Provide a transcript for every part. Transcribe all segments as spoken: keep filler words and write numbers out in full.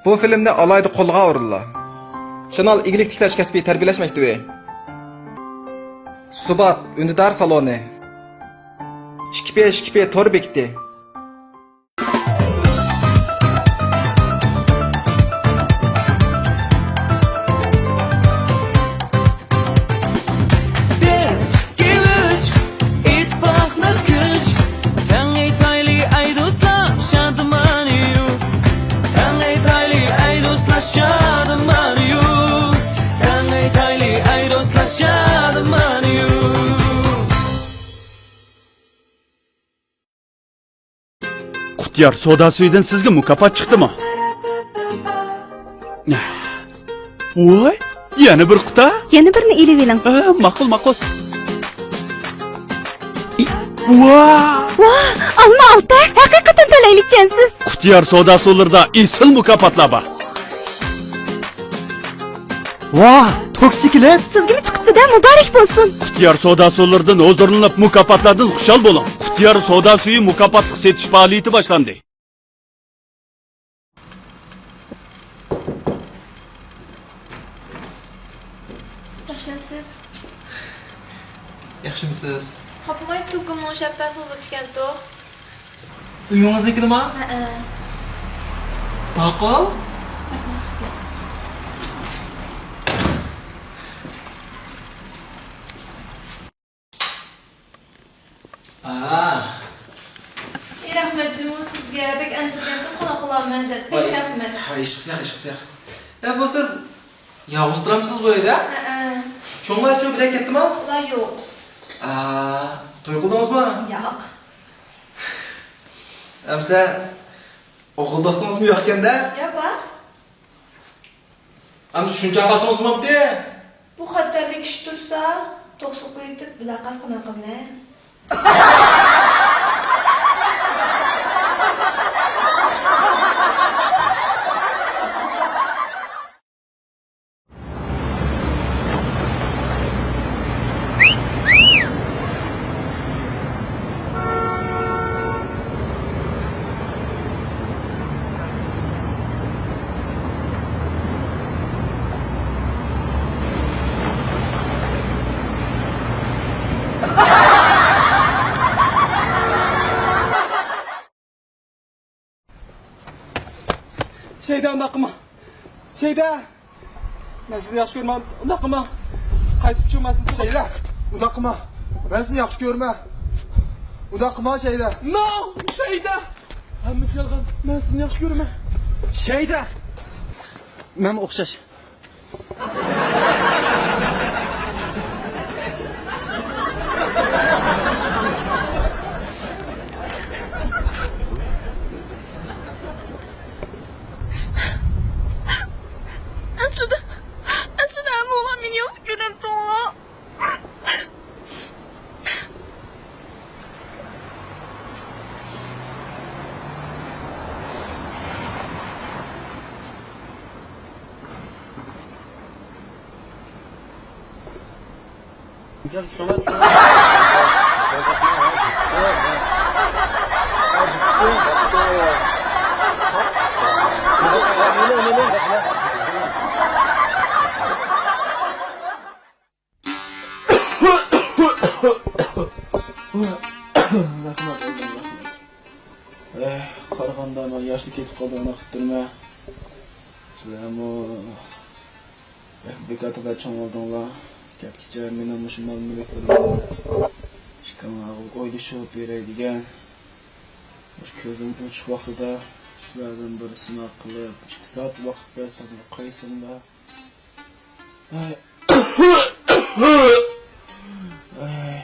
بۇ فىلىمنى ئالاھىدە قولغا ئورۇنلا. شانال ئىگىلىك تىكلەش كەسپىي تەربىيەلەش مەكتىۋى. سۇبات ئۈندىدار سالونى. ئىككى پى ئىككى پى تور بېكىتى. بىر، ئىككى، ئۈچ، ئىتتىپاقلىق كۈچ. تەڭ ئېيتايلى ئەي دوستلار، شادىمانى يۇ. تەڭ ئېيتايلى ئەي دوستلار، شادىمانى يۇ. تەڭ ئېيتايلى ئەي دوستلار، شادىمانى يۇ. قۇتىيار سودا سۈيىدىن سىزگە مۇكاپات چىقتىمۇ؟ ۋاي، يەنە بىر قۇتا. يەنە بىرنى ئېلىۋېلىڭ. ھە، ماقۇل، ماقۇل. ۋا! ۋا، ئالما ئالتە، ھەقىقەتەن تەلەيلىككەنسىز. قۇتىيار سودا سۇلىرىدا ئېسىل مۇكاپاتلار بار. ۋاھ، توكسىكلېت! سىزگىمۇ چىقىپتۇ-دە، مۇبارەك بولسۇن! قۇتىيار سودا سۇلىرىدىن ھۇزۇرلىنىپ، مۇكاپاتلاردىن خۇشال بولۇڭ! قۇتىيار سودا سۈيى مۇكاپاتلىق سېتىش پائالىيىتى باشلاندى! ياخشىمۇسىز؟ ياخشىمۇسىز؟ خاپىماي، تۇلكۇمنىڭ شەپپەسىنى ئۇزىتىپ كەلدۇق. ئۆيىڭىزنىڭكىنىما؟ ھەئە. ماقۇل. ئا. ئى، رەھمەت جۇمۇ سىزگە، بەك ئەنسىرىگەنتىم، قوناق قىلالمىدىم دەپ. بەك ۋاي، رەھمەت. ھە، ئىشقىسىياق، ئىشقىسىياق. ئە، بۇ سىز يالغۇز تۇرامسىز بۇ ئۆيدە؟ ھەئە. چوڭلارچۇ بىرەر كەتتىما؟ ئۇلار يوق. ئا، توي قىلدىڭىزمۇ؟ ياق. ئەمسە ئوغۇل دوستىڭىزمۇ يوقكەندە؟ يا، بار. ئەمسە شۇنچە قالسىڭىز بوپتۇ. بۇ خەتەرلىك ئىش تۇرسا، توقسۇققا يېتىپ بىلەقەس قوناق قىلىمەن. شەيدا، ئۇنداق قىلما. شەيدا! مەن سىزنى ياخشى كۆرىمەن. ئۇنداق قىلما. قايتىپ چىق، مەن سىزنى. شەيدا! ئۇنداق قىلما. مەن سىزنى ياخشى كۆرىمەن. ئۇنداق قىلما، شەيدا. نو! شەيدا! ھەممىسى يالغان. مەن سىزنى ياخشى كۆرىمەن. شەيدا! مەنمۇ ئوخشاش. ئەسلىدە، ئەسلىدە ھەممىڭلار مېنى ياخشى كۆرەتتىڭلار. رەھمەت، رەھمەت. ئەھ، قارىغاندا مەن ياشلا كېتىپ قالدى، ئۇنداق قىلىپ تۇرما. سىلەرمۇ بەك بىكار تالاپ چوڭ بولدۇڭلار. كەتكۈچە مېنىڭ مۇشۇ مال-مۈلۈكلىرىمنى ئىككىڭلارغا ئويلىشىپ بېرەي دېگەن. مۇشۇ كۆزۈم ئوچۇق ۋاقتىدا سىلەردىن بىر سىناق قىلىپ، ئىككى سائەت ۋاقىت بەرسەم، قايسىڭلار؟ ئەي. ئەي.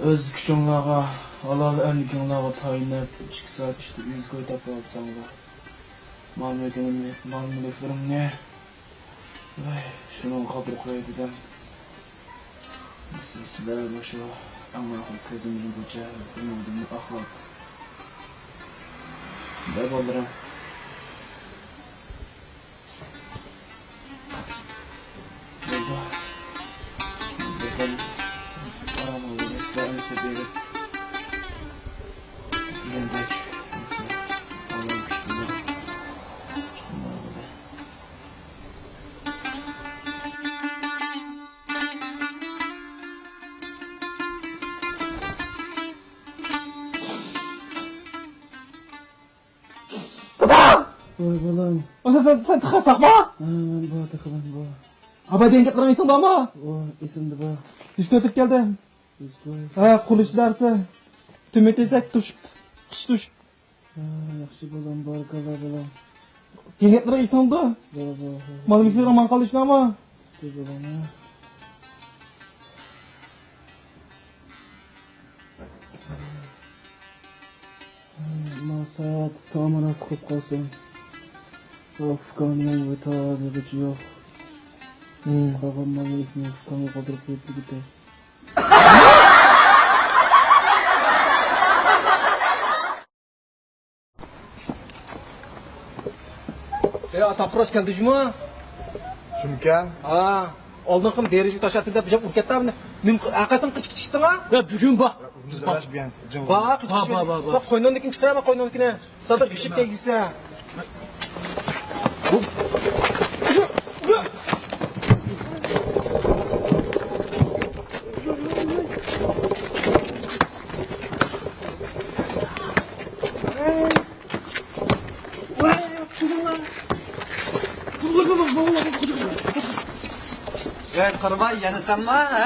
ئۆز كۈچۈڭلارغا، ھالال ئەمگىكىڭلارغا تايىنىپ، ئىككى سائەت ئىچىدە ئۆزگە ئۆي تاپالىساڭلار، مال-مۈلكىمنى، مال-مۈلۈكلىرىمنى، ۋاي، شۇنىڭغا قالدۇرۇپ قوياي دېدىم. سىلەر مۇشۇ ئەڭ ئاخىر كۆزۈم يۇمغۇچە ئۈمىدىمنى ئاقلاپ. دە، بالىلىرىم. دادا! ۋاي بالام. سەن، سەن، سەن تېخى ساقما؟ ھە، مەن بار، تېخى مەن بار. ئاباي دېگەن گەپلىرىڭ ئېسىڭدە ئەمما؟ ۋاي، ئېسىمدە بار. نېمە ئۆتۈپ كەلدى؟ ھە، قۇرۇلۇش ئىدارىسى. تۈمەن تېزەك توشۇپ، قىش توشۇپ. ھە، ياخشى بالام، بارىكاللا بالام. دېگەن گەپلىرىڭ ئېسىڭدە؟ بار، بار، بار. مانا مۇشۇ يەرگە ماڭا قالدى شۇنداقمۇ؟ شۇ بالام، ھە. ماڭا ساياھەت تامىراسى قىلىپ قالسۇن. ئۇكام يەنە تازىغىچە يوق. قالغان ماللىرىنى ئۇكامغا قالدۇرۇپ قويۇپ كېتەي. ئەي، ئاتا قۇراش كەلدى جۇمۇ. شۇمىكەن؟ ھا. ئالدىنقى دېرىزىگە تاش ئاتتى دەپ جاپ ئۇرۇپ كەتتى. نېمە، ھەرقايسىڭ قېچىپ چىقتىڭ ھە؟ يا، بۈگۈن بار. بار، قېچىپ بار، بار، بار، بار. قوينۇڭدىكىنى چىقىرە، قوينۇڭدىكىنى. سادىر ئۈشۈپ كەلگۈسە. ۋەي، قارىماي، يەنە سەنما، ھە؟